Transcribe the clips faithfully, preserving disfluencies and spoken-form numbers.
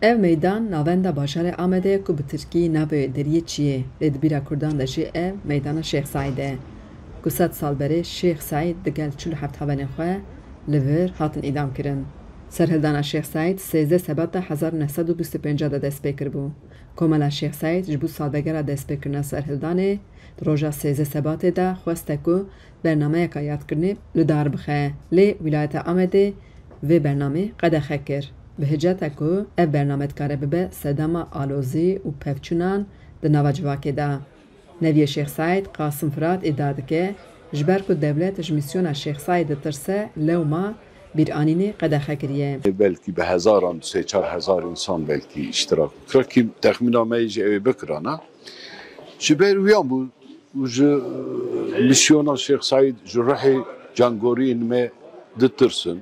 Ev meydan navenda bajarê Amedê ye ku bi tirkî navê Deriyê Çiyê, lê di bîra Kurdan de jî ev meydana Şêx Saîd e, ku sed sal berê Şêx Saîd digel çil û heft hevalên xwe li vir hatin îdam kirin. Serhildana Şêx Saîd sêzdeh Sebata hezar neh sed û bîst û pênc de dest pê kiribû. Komela Şêx Saîd ji bo salvegera destpêkirina serhildanê di roja sêzdeh Sebatê de xweste ku bernameyeka yadkirinê li dar bixe, lê Wîlayeta Amedê vê bernamê qedexe kir, bi hiceta ku ev bername dikare bibe sedema alozî û pevçûnan di nava civakê de. Neviyê Şêx Saîd Qasim Firat îdia dike, ji ber ku dewlet ji mîsyona Şêx Saîd ditirse, lewma bîranînê qedexe kiriye. Belkî bi hezaran, sê çar hezar însan belkî îştirak bikira, kî texmîna me yê jî ew ê bikirana. Ji ber wiyan bû û ji, e, mîsyona Şêx Saîd, ji ruhê cangoriyên me ditirsin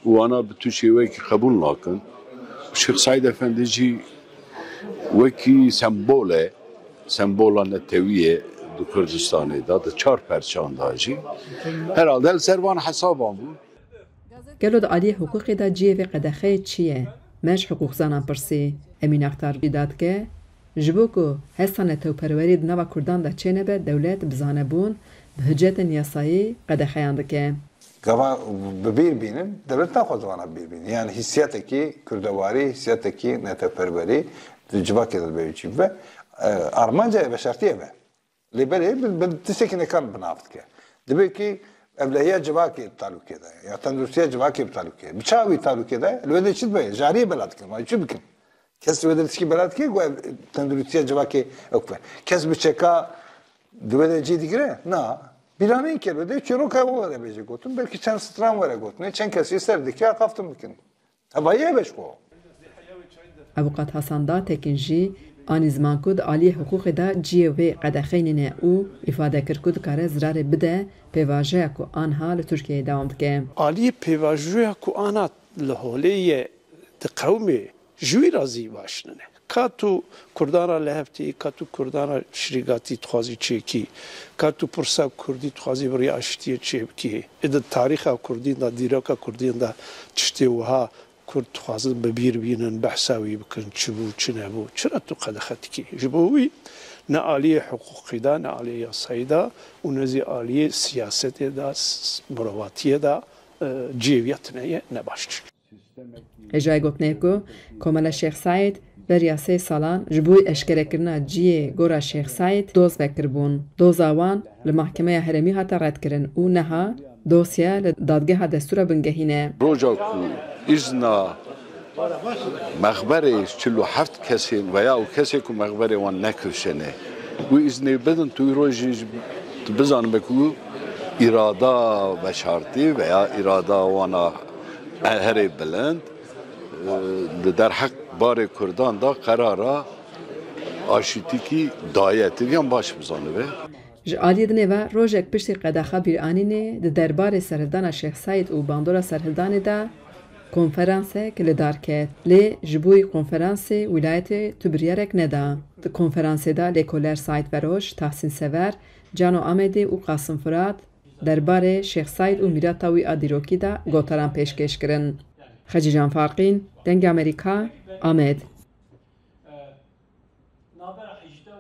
û wana bi tu şêweyekî qebûl nakin. Şêx Saîd Efendî jî wekî sembol e, sembola netewî ye di Kurdistanê de, di çar perçan de jî. Herhalde li ser van hesaban bû. Gelo di aliyê hiqûqê de cihê vê qedexeyê çi ye? Me ji hiqûqzanan pirsî. Emîn Aktar îdia dike, ji bo ku hesta netewperwerî di nava Kurdan de çênebe, dewlet bi zanebûn, bi hicetên yasayî qedexeyan dike. Gava bi bîr bînin, dewlet naxwaze wana bi bîr bînin. Yani hîsiyatekî kurdewarî, hîsiyatekî netewperwerî di civakê de dibe wî çî bibe. E, armanca ye, veşartî ye be. Lê belê bi, bi tiştekî nekan bi nav dike. Dibe ku ewlehiya civakê bi talûkê de, ya tenduristiya civakê bi talûkê. Bi çawa wî talûkê de? Li wê de çi dibe? Jariyê bela dikin, ma çi bikin? Kes li wê de tişkî bela dike, ku ev tenduristiya civakê ew be. Kes bi çeka di wê de cî digire? Na. Bîranîn ke li wê de çîroka were bêje gotin, belkî çend stran were gotin, çend kesî ser dike, axaftin bikin. Tevayî ev e ji xwe. Avûkat Hasan Datekîn jî anî ziman ku di aliyê hiqûqê de cihê wê qedexeynî ne û îfade kir ku dikare zirarê bide pêvajoya ku anha li Tirkiyeyê dewam dike. Aliyê pêvajoya ku ana li holê ye di qewmê ji wî re zî baş nine. Ka tu Kurdan re li hev tê, ka tu Kurdan re şirîgatî dixwazî çêkî, ka tu pirsa Kurdî dixwazî bi rêya aştiyê çêbikî. Ê di tarîxa Kurdîn de, dîroka Kurdîn de tiştê wiha Kurd dixwazin bi bîr bînin, behsa wî bikin, çi bû, çi nebû. Çira tu qedexe dikî? Ji bo wî ne aliyê hiqûqî de, ne aliyê yasayî de û ne zî aliyê siyasetê de, s-, mirovatiyê de, e, cihê wî ya tune ye, ne baş çi. Hêjayê gotinê ye ku Komela Şêx Saîd beriya sê salan ji bo eşkerekirina cihê gora Şêx Saîd doz vekiribûn. Doza wan li Mahkemeya Herêmî hate redkirin û niha dosye li Dadgeha Destûra Bingehîn e. Roja ku îzna mexberê çil û heft kesên veya û kesê ku mexberê wan nekişene, wî îznê bidin, tu wî rojî ji, tu bizanibe ku îrada veşartî veya îrada wana herê bilind, e, li derheq barê Kurdan da qerara aşîtîkî daye. Tu yan baş bizanibe. Ji aliyê dinê ve rojek piştî qedexa bîranînê di derbarê serhildana Şêx Seîd û bandora serhildanê de konferansek li dar ket. Lê ji bo wî konferansê wîlayetê tu biryarek neda. Di konferansê de lêkoler Saîd Veroş, Tahsîn Sever, Cano Amedî û Qasim Firat derbarê Şêx Seîd û mîrata wî a dîrokî de gotaran pêşkêş kirin. Xecîcan Farqîn, Dengê Amerîka, Amed.